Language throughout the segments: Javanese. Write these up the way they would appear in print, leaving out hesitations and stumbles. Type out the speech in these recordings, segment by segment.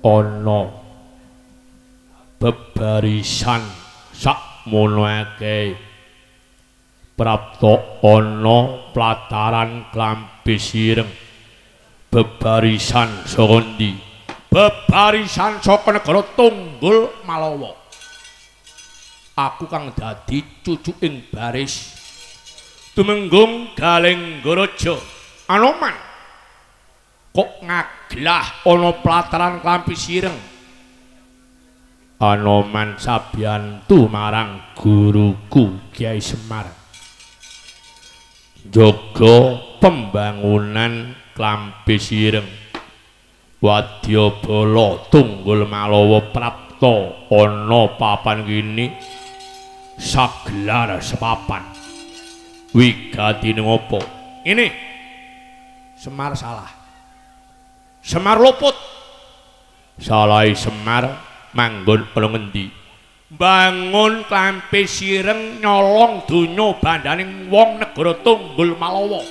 Ana bebarisan sakmono akeh prapta ana plataran Klampis Ireng. Bebarisan saka ndi? Bebarisan saka negara Tunggul Malawa. Aku kang dadi cucuking baris Tumenggung Galenggaraja. Anoman kok ngaglah ana plataran Klampis Ireng? Anoman sabiyantu marang guruku Kyai Semar, jaga pembangunan Klampis Ireng. Wadyabala Tunggul Malawa prapta ana papan kene sagelar sepapan. Wigatine ngopo? Ngene. Semar salah. Semar luput. Salahe Semar manggon ana ngendi? Bangun Klampis Ireng nyolong donya bandaning wong negara Tunggul Malawa.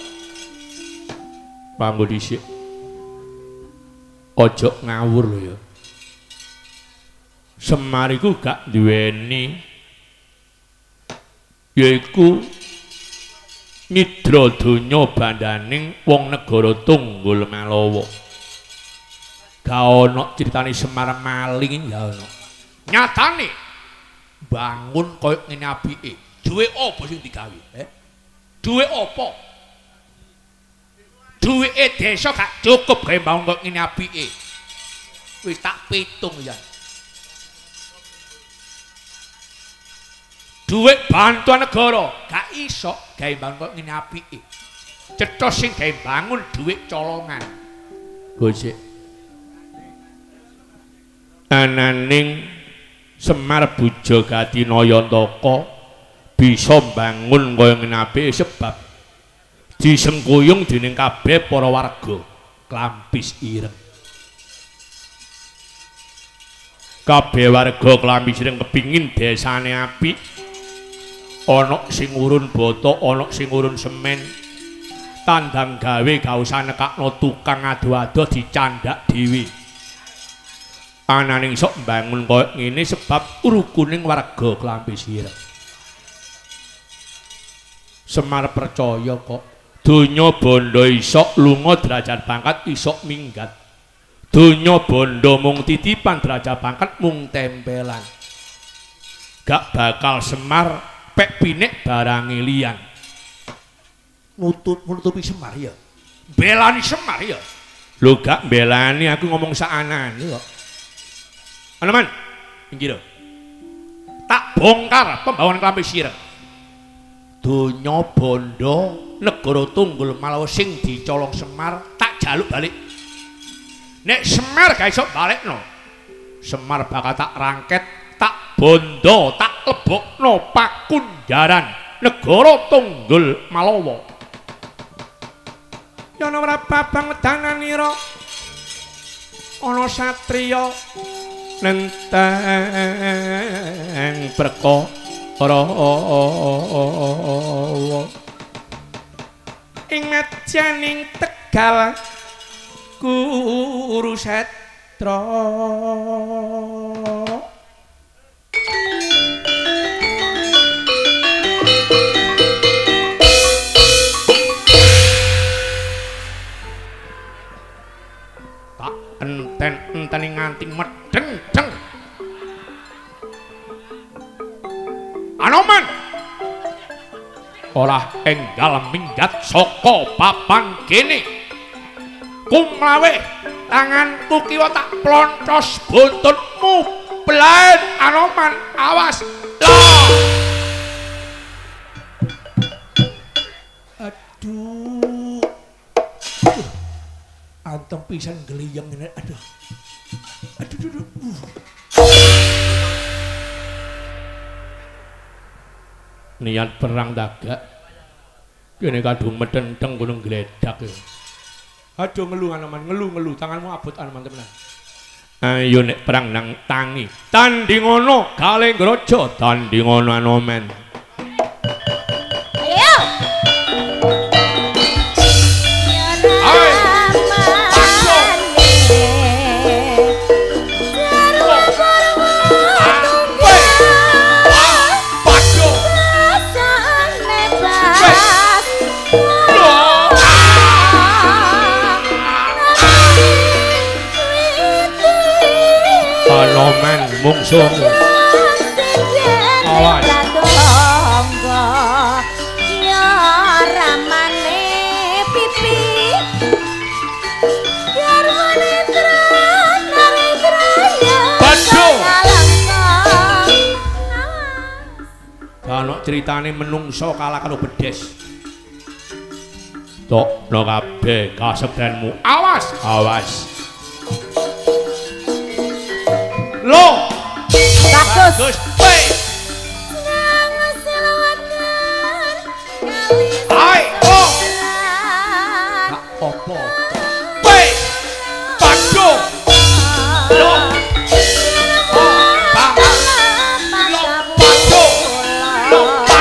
Manggo dhisik. Aja ngawur lho ya. Semar iku gak duweni yaiku nyidra donya bandaning wong negara Tunggul Malawa. Gak ana critane Semar maling ya ana. Nyatane bangun koyo ngene apike. Duwe apa sing digawe? Duwe apa? Duweke desa gak cukup gawe bangun koyo ngene apike. Wis tak pitung ya. Duit bantuan negara gak iso gawe bangun koyo ngene apike. Cetha sing gawe bangun duit colongan. Gojek. Ananing Semar Bujagati Nayantaka bisa mbangun kaya ngene apike sebab disengkuyung dening kabeh para warga Klampis Ireng. Kabeh warga Klampis Ireng kepingin desane apik. Ana sing urun bata, ana sing urun semen. Tandang gawe gak usah nekakno tukang ado-ado dicandak dhewe. Ananing sok mbangun koyo ngene sebab rukuning warga Klampis Ireng. Semar percaya kok donya bondo isok lunga derajat pangkat isok minggat. Donya bondo mung titipan derajat pangkat mung tempelan. Gak bakal Semar pek pinik barange liyan. Nutupi Semar ya. Belani Semar ya. Lho gak belani aku ngomong saanane kok. Anoman, minggir. Tak bongkar pembangunan Klampis Ireng. Donya bondo negara Tunggul Malawa sing dicolong Semar tak jaluk balik. Nek Semar gak iso balekno, Semar bakal tak rangket, tak bondo, tak lebokno pakunjaran negara Tunggul Malawa. Yana ora babang wedananira ana satriya nenteng perkara ing madyaning Tegal Kurusetra. Tak enten-enteni nganti medheng-dheng. Anoman ora enggal minggat saka papan kene. Kumlawe tanganku kiwa tak plontos buntutmu. Blen Anoman, awas. Lah. Aduh. Aduh. Anteng pisan gliyeng ngene. Aduh. Aduh, aduh, aduh. Niat perang tagak kene kadung metenteng gunung gledak. Aduh ngelu Anoman, ngelu-ngelu tanganmu abot Anoman temenan. Ayo nek perang nang tangi. Tandingono Galenggaraja, tandingono Anoman. Ayo. Ayo. Mungsuh. Awas. Ya ramane pipi garwane narendra ya. Badho. Ana critane menungso kalah karo bedes. Tokno kabeh kasektenmu. Awas, awas. Lo. Bagus. Bagus. Hai, oh. Gak apa-apa. Pe. Padu. Lo. Oh, pa. Lo, padu. Lo, pa.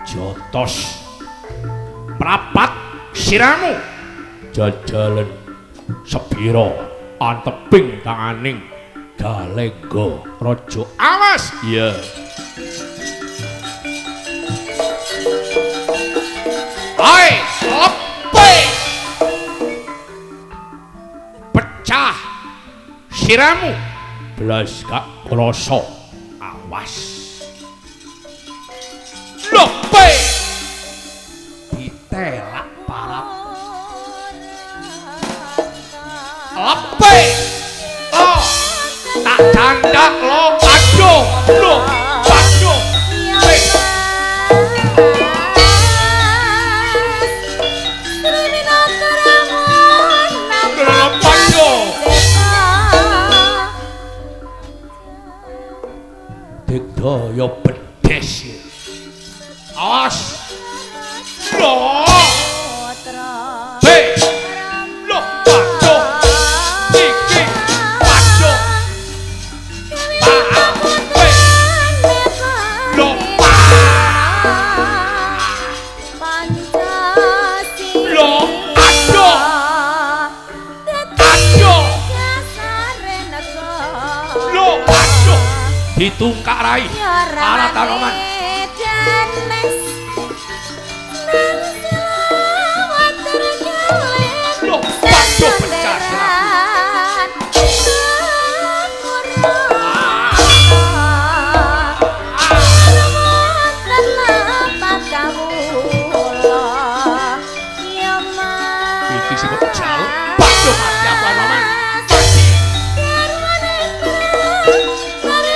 Jotos prapat siramu jajalen sepiro anteping tanganing Galengga raja. Awas. Iya. Hai, lepe pecah siramu blas gak krasa. Awas. Lepe ditelak parap. Lepe. Oh, tak candak lo aduh lo aduh. Pe. Digdaya bedes. Awas. Loh. Be. Loh, waduh. Iki waduh. Pa. Be. Loh, pa. Loh, aduh. Aduh. Loh, aduh. Ditungkak rai. Para tanoman. Loh, waduh pecah siraku. Iki sing kok jaluk. Waduh mati aku Anoman. Mati.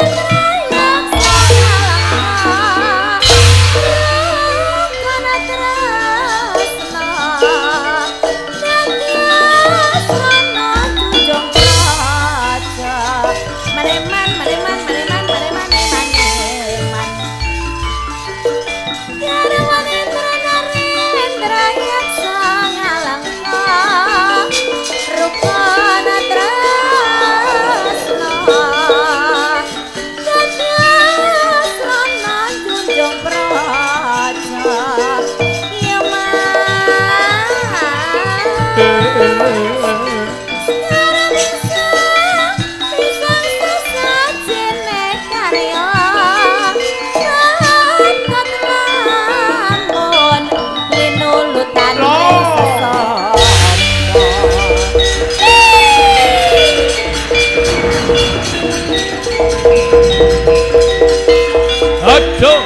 Aduh.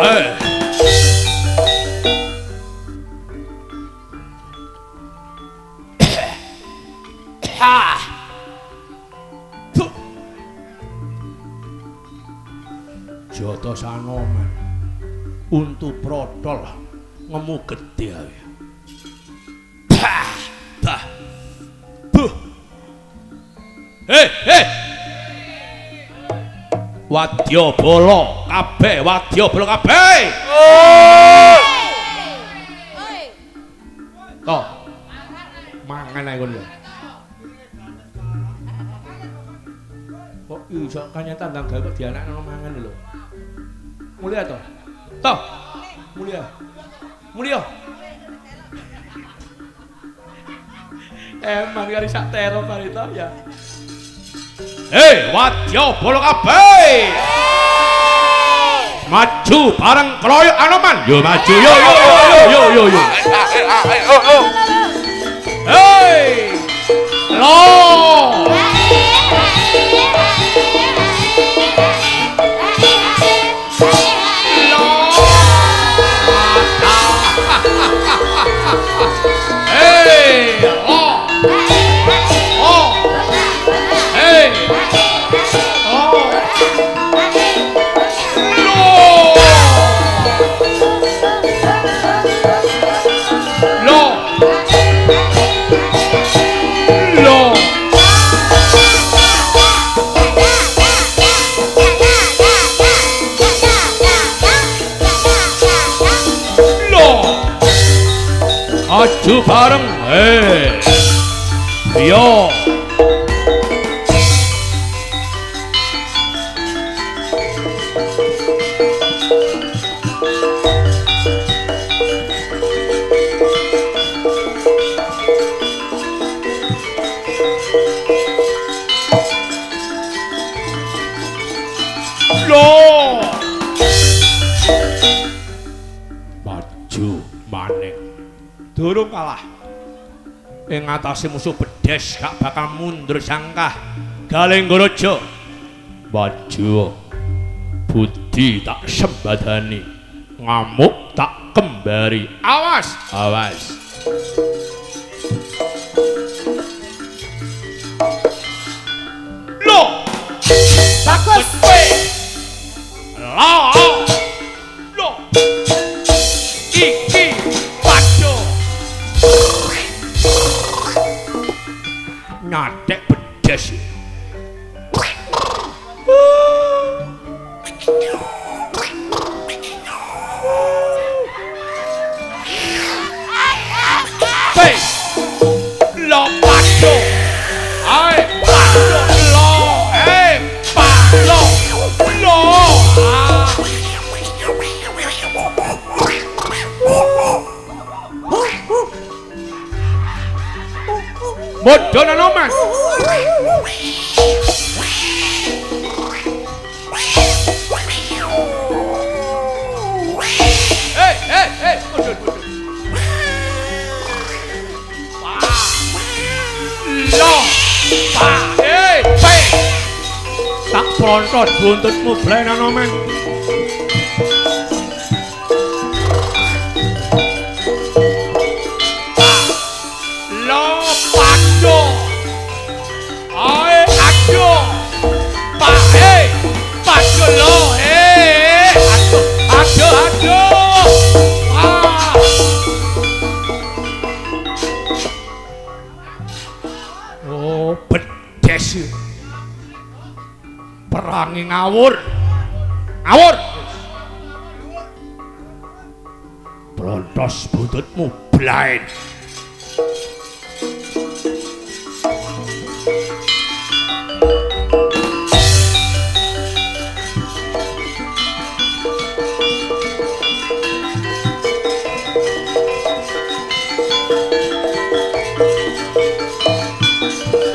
Eh. Ah. Tuh. Jotos Anoman. Untu protol ngemu gedhe ae. Bah. Bah. Buh. Hei, hei. Wadya bala kabeh, wadya bala kabeh. Toh. Mangan ae kono. Kok iso kanya tandang gawe kok dianakno mangan lho. Mulia toh? Toh. Mulia. Mulya. Eman kali sak tero barito ya. Hei, wadya bala kabeh. Maju bareng kloyok Anoman. Yo maju yo yo yo yo yo yo. Hei. Lo. Hei, lo. Oh. Hei. Oh. Lo. Lo. Lo. Lo. Maju bareng. Hei. Yo. Lo. Maju maning. Durung kalah. Ing atase musuh bedes gak bakal mundur sangkah. Galenggaraja. Maju. Budi tak sembadani, ngamuk tak kembari. Awas, awas. Lo. Bagus. Lo. Lo. Iki padha. Nyadek bedes. Hei. Lo padha. Ai padha lo. Pa lo. Lo. Ah. Bodho Anoman. Hei, hei, hei, bodho, bodho. Pa. Lo. Pa. Hei, pe. Tak prontot buntutmu blen Anoman. Pa. Lo padha. Ae aduh. Pa hei. Padha lo. Aduh, aduh, aduh. Ah. Oh, bedes. Perangi ngawur. Ngawur. Brontos buntutmu blaen.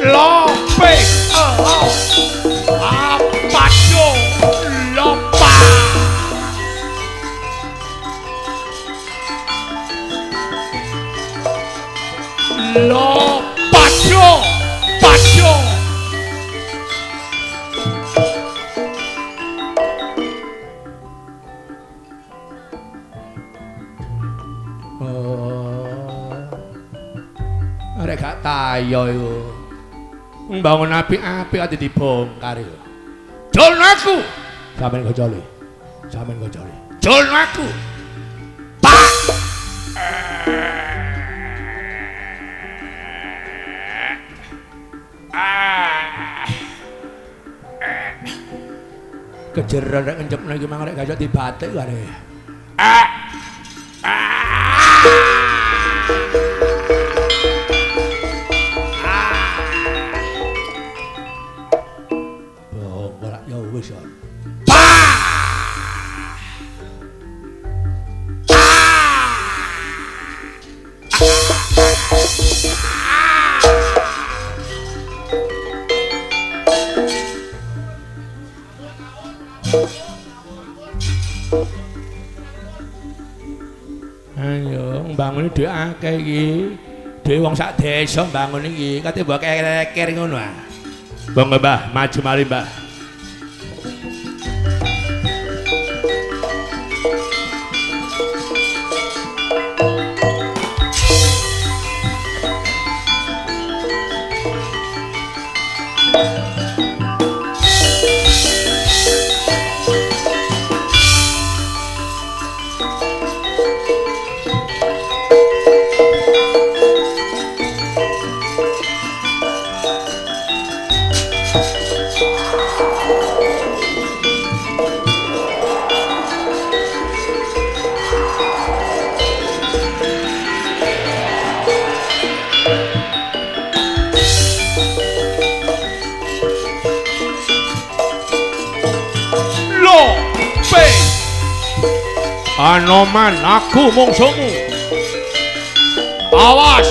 Lope, oh, apa do, lopa. Lopa do, pajo. Oh, arek gak tayo iku. Mbangun apik-apik ati dibongkar iku. Jolno aku. Sampeyan gojoli. Sampeyan gojoli. Jolno aku. Pak. Kejeron rek ngencepno iki mang rek gak iso dibatik arek. Wis ya. Pa! Ah! Ayo, mbangune dhewe akeh iki. Dhewe wong sak desa mbangun iki, kate mbok keker ngono ah. Monggo Mbah, maju mari Mbah. Anoman, aku mungsuhmu. Awas.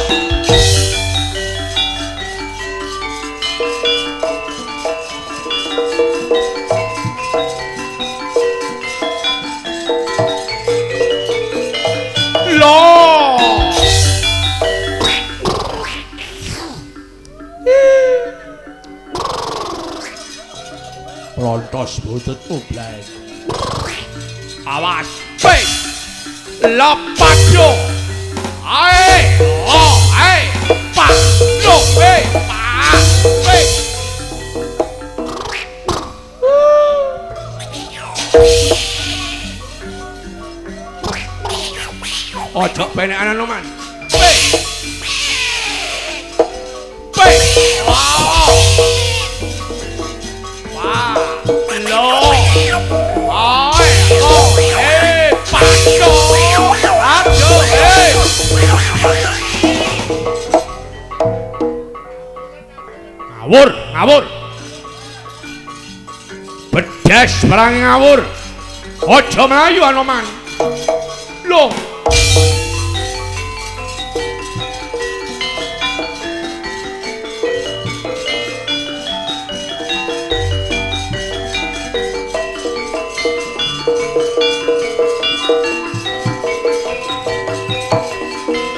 Loh. Lontos bututmu bleng. Awas. Lepas yo. Ae, oh, ae, pa, yo, e, pa, e. Ojo penekan Anoman. Pe. Pe. Wah. Wah. Lo. Ae, oh, e, pa, yo. Ngawur, ngawur. Bedes perang ngawur. Aja mlayu Anoman. Loh.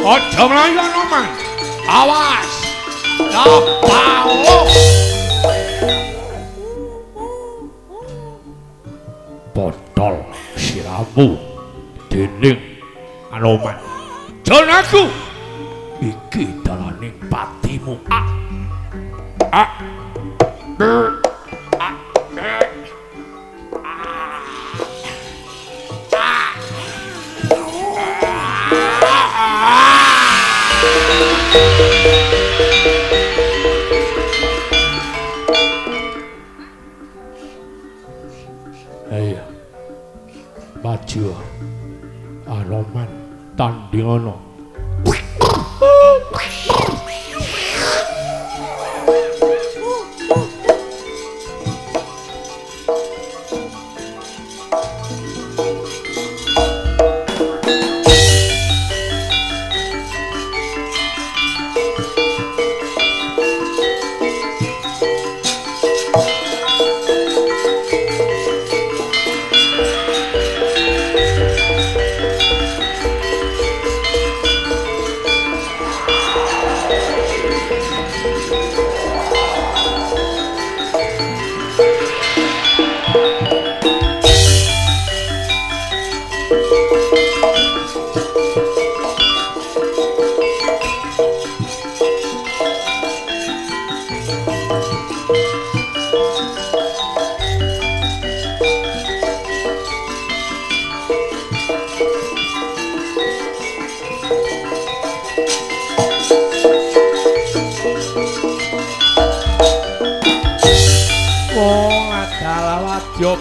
Aja mlayu Anoman. Awas. Lapao. Potol siramu dening Anoman. Jon aku. Iki dalaning patimu. A. A. B. A. B. A. A. Ayo, maju Anoman tandingono.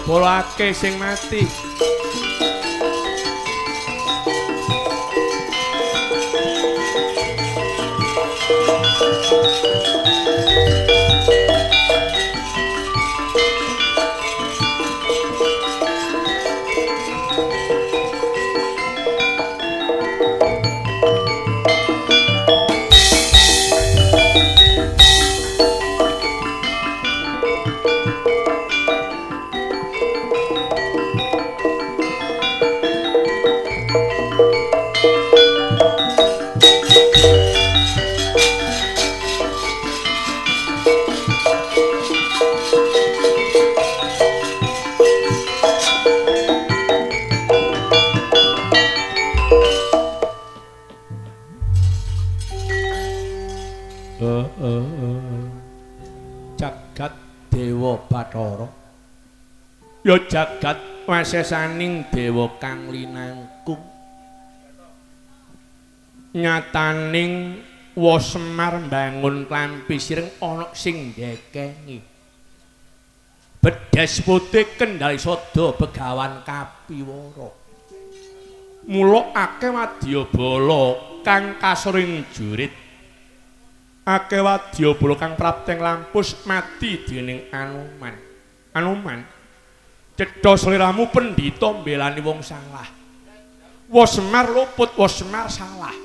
Bolake sing mati. Ya jagat wasesaning dewa kang linangkung. Nyataning Wa Semar mbangun klampi sireng ana sing ndekengi. Bedes putih kendhal sada begawan kapiwara. Mula akeh wadyabala kang kasuring jurit. Akeh wadyabala kang prapteng lampus mati dening Anoman. Anoman, cetha sliramu pendhita mbelani wong salah. Wa Semar luput, Wa Semar salah.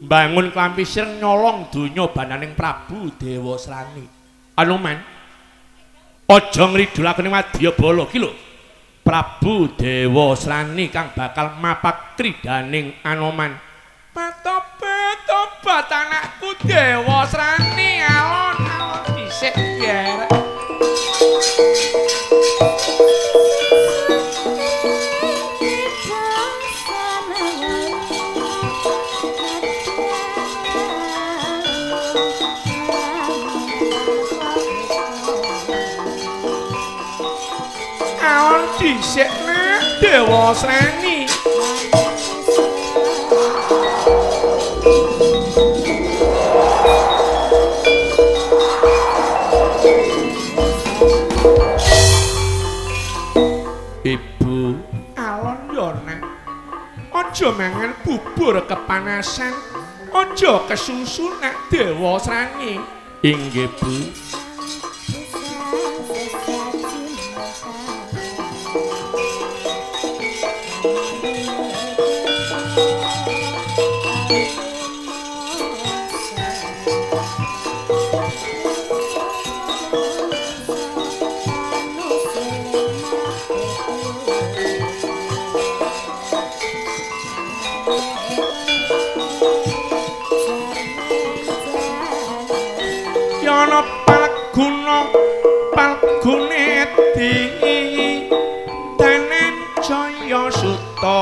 Mbangun klampi sireng nyolong donya bananing Prabu Dewasrani. Anoman, aja ngridu lakone wadyabala ki lho. Prabu Dewasrani kang bakal mapak kridaning Anoman. Patobat, tobat anakku Dewasrani, alon-alon dhisik gerek. Alon dhisik nak Dewasrani. Ibu, alon yo nak. Aja mangan bubur kepanasan, aja kesusu nak Dewasrani. Inggih, Bu. Yana palguna palguneti danen jaya suta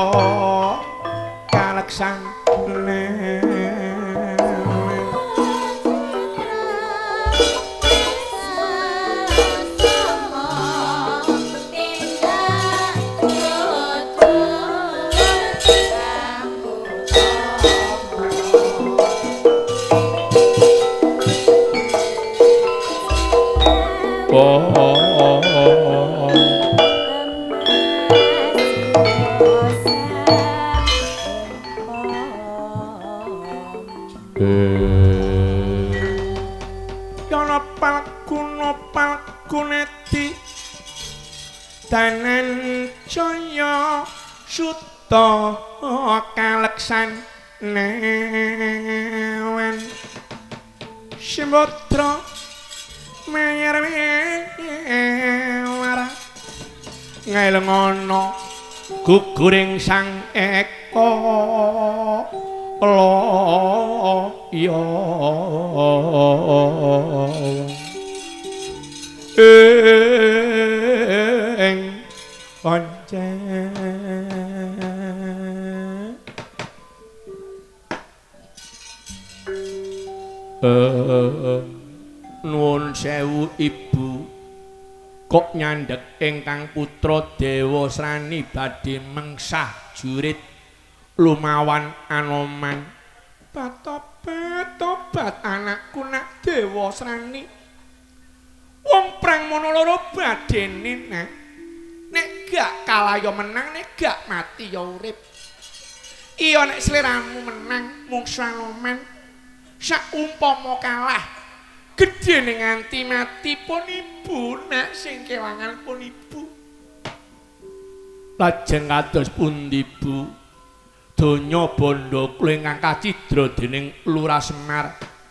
kaleksanen. Oh, oh, oh, oh, oh. Yana palguna palguneti danen jaya suta kaleksan newen Simodra mayar wara ngelengono guguring sang eka laya ing pancen. Nuwun sewu Ibu, kok nyandhek ingkang putra Dewasrani badhe mengsah jurit lumawan Anoman. Patobat, tobat anakku nak Dewasrani. Wong prang mono loro badhene nak. Nek gak kalah ya menang, nek gak mati ya urip. Iya nek sliramu menang mungsu Anoman, saumpama kalah gedhe nganti mati pun ibu nak sing kelangan pun ibu. Lajeng kados pundi Bu? Donya bandha kula ingkang kacidra dening Lurah Semar.